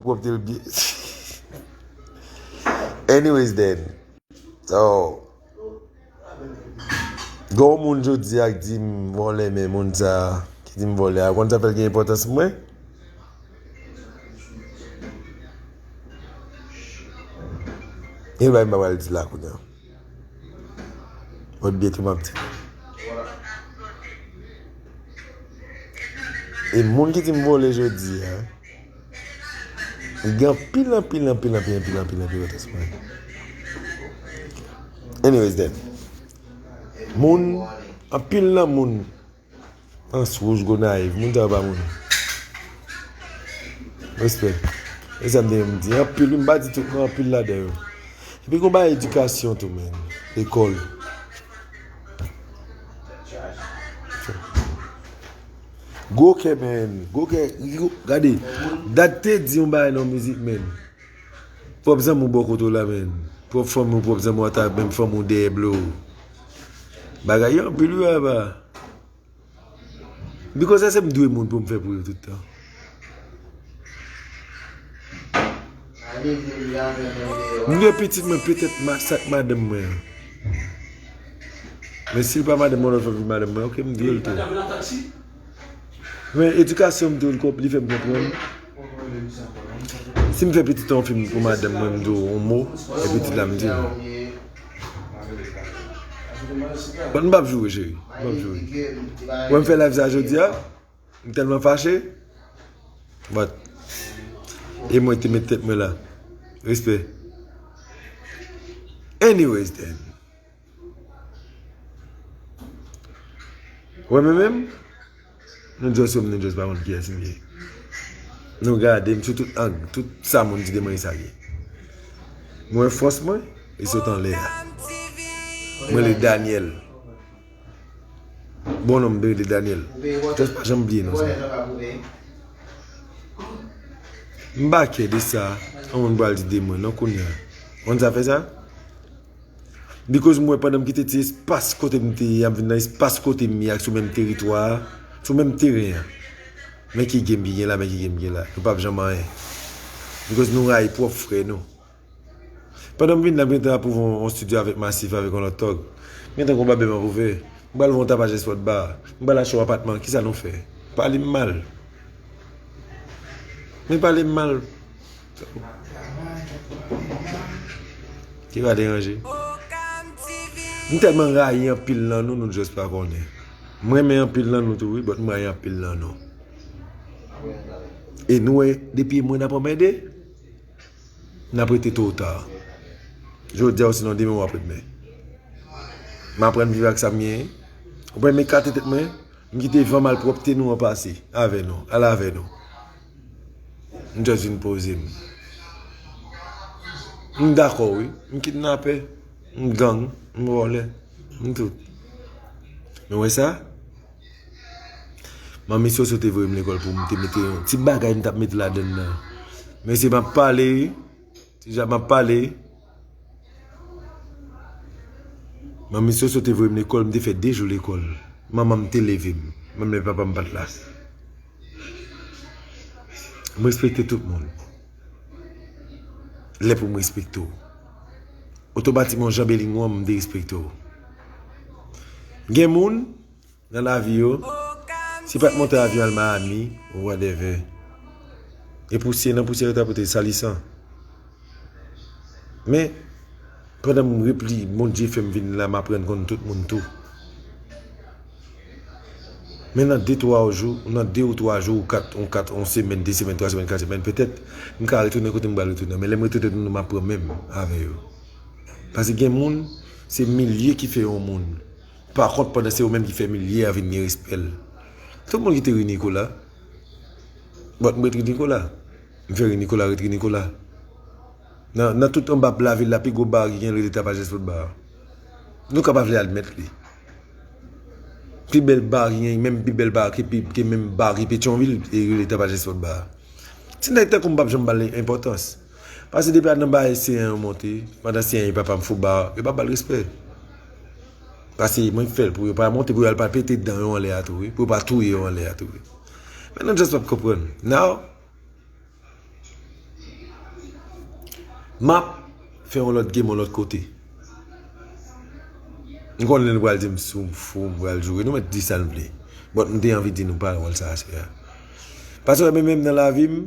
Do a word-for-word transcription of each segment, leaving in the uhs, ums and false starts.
Pwòpte l byen. Anyways then. So, gen yon moun jodi a k di m vòlè, men moun sa ki di m vòlè a, ou konn sa fè l gen enpòtans pou mwen? E bay m pa pral di la kounye a. Mwen byen tou m ap di. E moun ki di m vòlè jodi a, gen anpil, anpil, anpil, anpil, anpil, anpil, anpil enpòtans pou mwen. Anyways then. Moun, anpil nan moun, Anse Rouge, Gonayiv, moun sa yo pa moun. Respè. E sa m te renmen di. Anpil, wi, m pa di tout, men anpil ladan yo. Epi gon bagay edikasyon tou, men. Lekòl. Gwo kè, men. Gwo kè. Gade, dat te di yon bagay nan mizik, men. Pwòp zanmi w bò kote w la, men. Pwòp fanmi w, pwòp zanmi w ata, menm fanmi w dèyè blow. Bagay yo anpil, wi, apa. Because èske m dwe moun pou m fè pou yo tout tan? M dwe pitit mwen petèt ma-, sa k madanm mwen an. Men si l pa madanm mwen, lòt fwa vin madanm mwen, oke, m dwe l tou. Men edikasyon m tou, li konp-, li fè m konprann. Si m fè pitit an yon fim pou madanm mwen, m di w yon mo, e pitit la m di l. But m p ap joure, cheri. M p ap joure. Wè m fè live sa jodi a, m tèlman fache. But, e mwen ki te met tèt mwen la. Respè. Anyways then. Wè mwen menm, nou just wè m, nou just pa konn kiyès m ye. Nou gade m sou tout ang, tout sa moun di de mwen, e sa ye. Mwen fòs mwen, e sot anlè a. Mwen le Daniel. Bon non, m rele Daniel. Just pa janm bliye non sa. M pa kè de sa, yon moun pral di de mwen, non kounye a. Konn sa fè sa? Because m wè pandan m kite ti espas kote m te ye a, m vin nan espas kote m ye a, sou menm teritwa a, sou menm teren an. Men ki game ki gen la, men ki game ki gen la. Nou p ap janm anyen. Because nou rayi pwòp frè nou. Pandan m vin la, m gentan apwouve yon, yon estidyo avèk Masif, avèk yon lòt tòg. M gentan gon babè m apwouve. M pral vè yon tapaj Espòt Ba. M pral achte yon apatman. Kisa nou fè? Pale m mal. Men pale m mal. Ki va deranje? M tèlman rayi anpil nan nou, nou just pa konnen. M renmen anpil nan nou tou, wi, but m rayi anpil nan nou. E nou wè, depi mwen n ap anmède, n ap rete to ou ta. Jodi a, osinon demen w ap renmen. M aprann viv ak sa m genyen. Ou pa renmen kate tèt mwen? M kite van malpwòpte nou an pase avè nou, al avè nou. M just vin poze m. M dakò, wi. M kidnapè, m gang, m vòlè, m tout. Men wè sa? Manmi Soso te voye m lekòl pou m te mete yon ti bagay m t ap mete ladann nan. Mesye, m ap pale, wi. Ti jan m ap pale. Manmi Soso te voye m lekòl, m te fè de jou lekòl. Manman m te leve m, menm lè papa m pa t la. M respekte tout moun. Lè pou m respekte w, otomatikman, w janbe liy ou an, m derespekte w. Gen moun, nan lavi yo, si pa t monte avyon al Miami, ou whatever. E pousye, nan pousyè yo ta pote salisan. Men, pandan m repli, Bondye fè m vin la, m aprann konn tout moun tou. Men nan de, twa jou, nan de ou twa jou, ou kat, ou kat, yon semèn, de semèn, twa semèn, kat semèn, petèt, m ka retounen kote m pral retounen. Men lè m retounen, nou m ap pran menm avè yo. Paske gen moun, se milye ki fè yon moun. Pa kont, pandan se ou menm ki fè milye a vin gen respè l. Tout moun ki te ri Nicolas, but m ret ri Nicolas. M fè ri Nicolas, ret ri Nicolas. Nan, nan tout anba lavil la, pi gwo bar ki gen rele Tapajès Foutbal. Nou ka pa vle admèt li. Pi bèl bar ki gen, menm pi bèl bar ki, pi, ki menm bar ki Petyonvil, e rele Tapajès Foutbal. Ti nèg tankou m p ap janm ba l enpòtans. Paske depi a nan bagay Senyè yo monte, pandan Senyè e papa m fouba, yo pa ba l respè. Paske mwen fè l pou yo pa monte, pou yo al pa pete dan yo anlè a tou, wi. Pou yo pa touye yo anlè a tou, wi. Men nou just p ap konprann. Now, m ap fè yon lòt game yon lòt kote. M konnen nou pral di m sou m fou, m pral joure. Nou mèt di sa n vle. But m te anvi di nou pawòl sa a, se a. Paske menm, menm nan lavi m,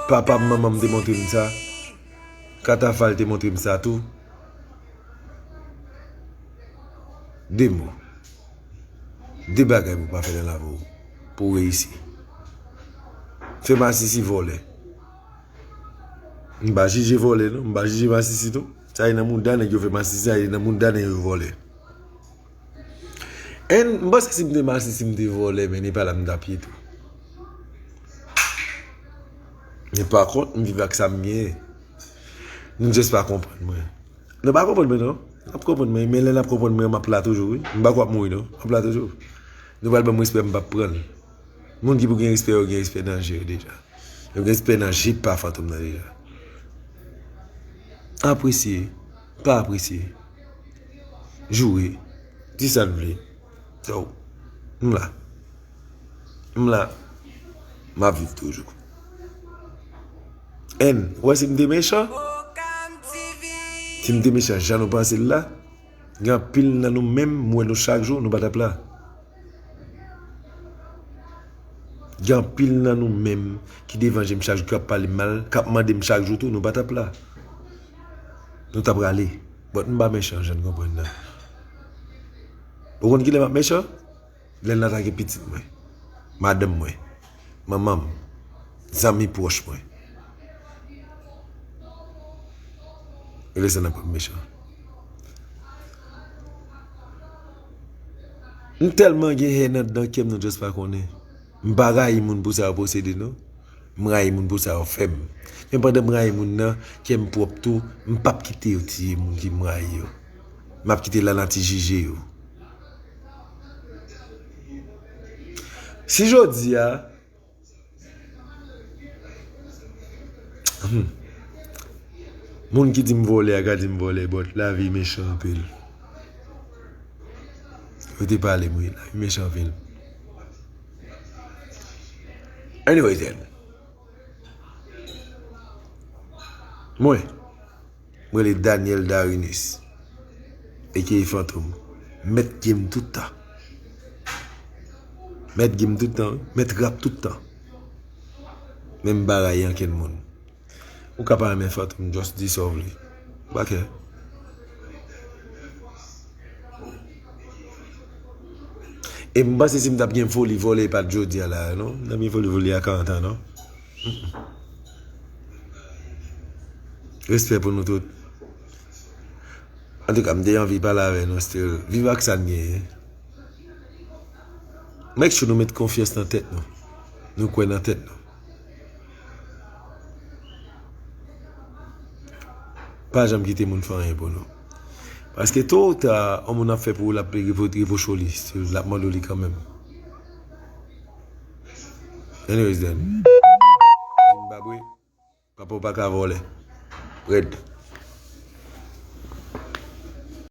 papa m, manman m te montre m sa. Katafal te montre m sa tou. De mo. De bagay pou w pa fè nan lavi w. Pou w reyisi. Fè masisi vòlè. M pa jije vòlè, non. M pa jije masisi, non. Sa e nan mouda nèg yo fè masisi, sa e nan mouda nèg yo vòlè. And m panse si m te masisi, si m te vòlè, men e pa la m t ap ye tou. Men pa kont, m viv ak sa m genyen. Nou just pa konprann mwen. Nou pa konprann mwen, non. N ap konprann mwen, men lè n ap konprann mwen, m ap la toujou, wi. M pa kwè ap mouri, non. M ap la toujou. Nou pral ban m respè, m p ap pran l. Moun ki pou gen respè yo, gen respè nan je yo deja. Yo gen respè nan je pa Fantom nan deja. Apresye, pa apresye. Joure, di sa n vle. So, m la. M la. M ap viv toujou. And, w wè si m te mechan? Si m te mechan jan nou panse l la, gen anpil nan nou menm, m wè nou chak jou, nou pa t ap la. Gen anpil nan nou menm ki devan je m chak jou, k ap pale m mal, k ap mande m chak jou tou, nou pa t ap la. Nou t ap rale. But m pa mechan, jan n konprann nan. Ou konn kilè m ap mechan? Lè n atake pitit mwen, madanm mwen, manman m, zanmi pwòch mwen. E lè sa n ap mechan. M tèlman gen hèn anndan kè m, nou just pa konnen. M pa rayi moun pou sa yo posede, non. M rayi moun pou sa yo fè m. Men pandan m rayi moun nan, kè m pwòp tou, m p ap kite yo tiye moun ki m rayi yo. M ap kite lanati jije yo. Si jodi a, hmm, moun ki di m vòlè a ka di m vòlè, but lavi mechan anpil. Yo te pale m, wi, lavi mechan anpil. Anyways then. Mwen, mwen rele Daniel Darinis, aka Fantom. Mèt game tout tan. Mèt game tout tan, wi. Mèt rap tout tan. Men m pa rayi ankenn moun. Ou ka pa renmen Fantom, just di sa w vle. M pa kè. E m panse si m t ap gen foli vòlè, e pa t jodi a la, non. M t ap gen foli vòlè a karant an, non. Mm-mm. Respè pou nou tout. Antouka, m te anvi pale avè nou still. Viv ak sa n genyen. Make sure nou met konfyans nan tèt nou. Nou kwè nan tèt nou. Pa janm kite moun fè anyen pou nou. Paske to ou ta, yon moun ap fè pou ou, l ap repwo-, repwoche w li, l ap mande w li kanmenm. Anyways then. Zimbabwe, papa w pa ka vòlè. Red.